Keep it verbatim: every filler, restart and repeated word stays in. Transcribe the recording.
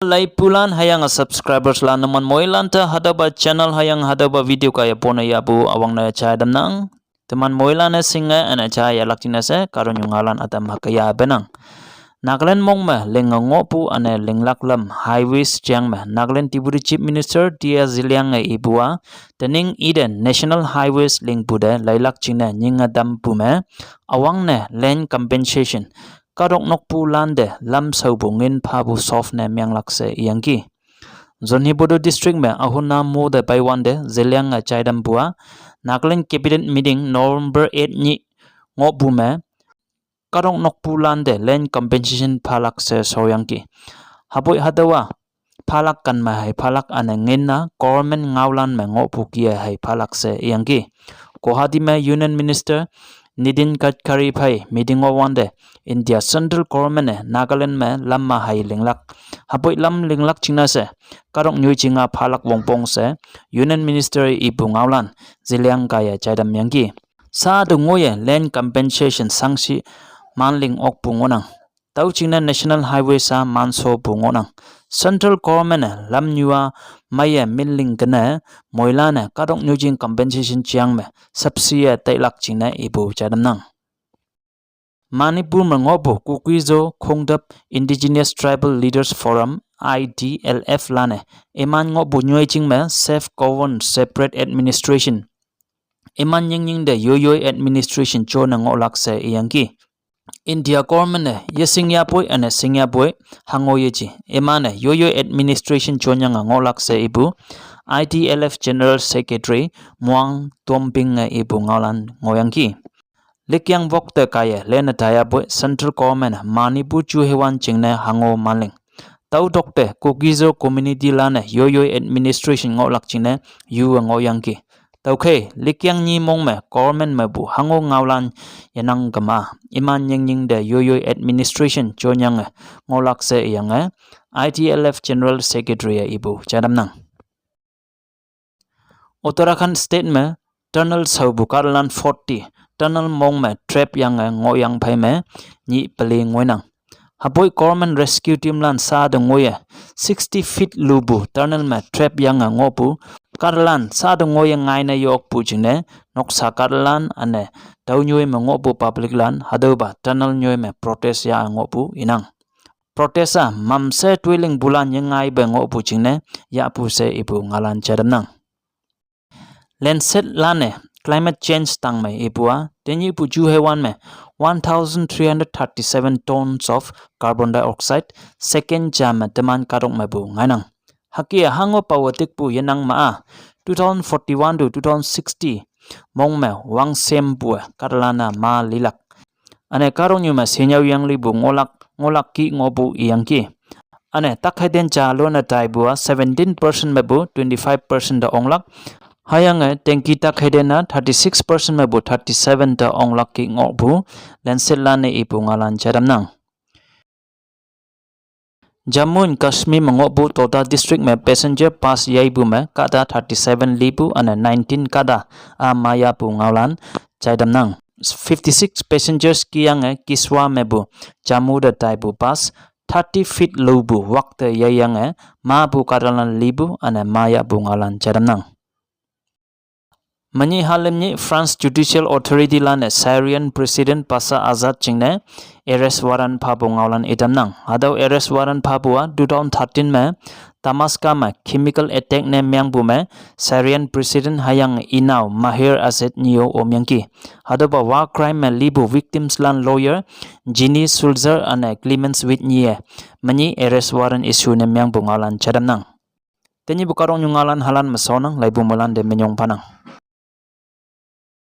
Laipulan hüyange subscribers lan numan moilan te hatüopa channel hüyange hatüopa video kaiye pone yahpu üwangne jaidamnang. Teman moilan-e shinge üne jaiye lakjingne she kahtoknyu ngaolan ütam hüke yahpenang. Nagaland mong me linge ngohpu üne linglak lam highways jang me Nagaland Deputy Chief Minister T R Zeliang-e ipu-a, tenyih ite National Highways lingpu te leilak jingne nyinge tampu me, üwangne land compensation, kahtok nokpulante lam shaopu ngin phapu soft ne menglak she iyangki. Zunheboto District me Ahunam mo te peiwante Zeliang-e jaitampu-a, Nagaland Cabinet Meeting November eight nyih ngohpu me, kahtok nokpulante land compensation phalak she shaoyangki. Hüpoi hatüowa phalak kan me hei phalak üne ngin-a government ngaolan me ngohpu kih-e hei phalak she iyangki. Guwahati me Union Minister Nitin Gadkari phei meeting ngohwante, India Central Government-e Nagaland me lam ma hei linglak, hüpoi lam linglak jingne she kahtok nyoijing-a phalak wongpong she Union Minister ipu ngaolan Zeliang kaiye jaitamyangki. Sa te ngoiye land compensation shangshi manling okpu ngohnang. Tüo jingne National Highway sa manshopu ngohnang. Central Government-e lamnyu-a meiye minling kene moilan-e kahtok nyoijing compensation jang me subsidy-e tailak jingne ipu jaitamnang. Manipur me ngohpu Kuki-Zo khongtüp Indigenous Tribal Leaders Forum, I T L F lan-e iman ngohpu nyoijing me self govern separate administration, iman nyingnying te yoiyoi administration jone ngohlak she iyangki. India government-e yeshing yapoi üne shing yapoi hango yeji, iman-e yoiyoi administration jonyange ngohlak she ipu I T L F General Secretary Muang Tombing-e ipu ngaolan ngohyangki. Likyang wok te kaiye lenne taiyapoi Central Government Manipur juhewan jingne hango manling. Tüo tokte Kuki-Zo community lan-e yoiyoi administration ngohlak jingne yu-e ngohyangki. Tüokhei Likyang nyi mong me government mepu hango ngaolan yenang kema, iman nyingnying te yoiyoi administration jonyange ngohlak she iyange I T L F General Secretary-e ipu jaitamnang. Uttarakhand State me tunnel shaopu kahtalan forty tunnel mong me trap yange ngohyang phei me nyih peli ngoinang. Hüpoi government rescue team lan sa te ngoiye sixty feet lupu tunnel me trap yange ngohpu kahtalan sa te ngoiye ngaine yokpu jingne noksa kahtalan üne tüo nyoi me ngohpu public lan hatüopa tunnel nyoi me protest ya ngohpu inang. Protest-a mamshe toilingpulan yengaipe ngohpu jingne yahpu she ipu ngaolan jaitamnang. Lancet lan-e climate change tangmei ipu-a tenyihpu juhewan me one thousand three hundred thirty-seven tons of carbon dioxide second ja me teman kahtok mepu ngainang. Hüke hango pawe tikpu yenang ma-a, two thousand forty-one to two thousand sixty mong me wangshempu-e kahtalan-a ma lilak. Üne kahtoknyu me shinyao yanglipu ngohlak ngohlak kih ngohpu iyangki. Üne takheiten ja lone taipu-a seventeen percent mepu twenty-five percent te onglak. Hüyange tengki takheiten-a thirty-six percent mepu thirty-seven te onglak kih ngohpu Lancet lan-e ipu ngaolan jaitamnang. Jammu and Kashmir me ngohpu Doda District me passenger bus yeipu me kahta thirty-seven lipu üne nineteen kahta-a mayahpu ngaolan jaitamnang. Fifty-six passengers kih yange Kishtwar mepu Jammu te taipu bus thirty feet lupu wak te yeiyange mapu kahtalan lipu üne mayahpu ngaolan jaitamnang. Menyih halim nyih France Judicial Authority lan-e Syrian President Bashar Assad jingne arrest warrant phapu ngaolan itamnang. Hatüo arrest warrant phapu-a two thousand thirteen me Damascus me chemical attack ne mengpu me Syrian President hüyange inao Maher Assad nyi-o omyangki. Hatüopa war crime me lipu victims lan lawyer Jeanne Sulzer üne Clemence Witt nyi-e menyih arrest warrant issue ne mengpu ngaolan jaitamnang. Tenyihpu kahtoknyu ngaolan halan me shonnang, laipu moilante minyong phanang.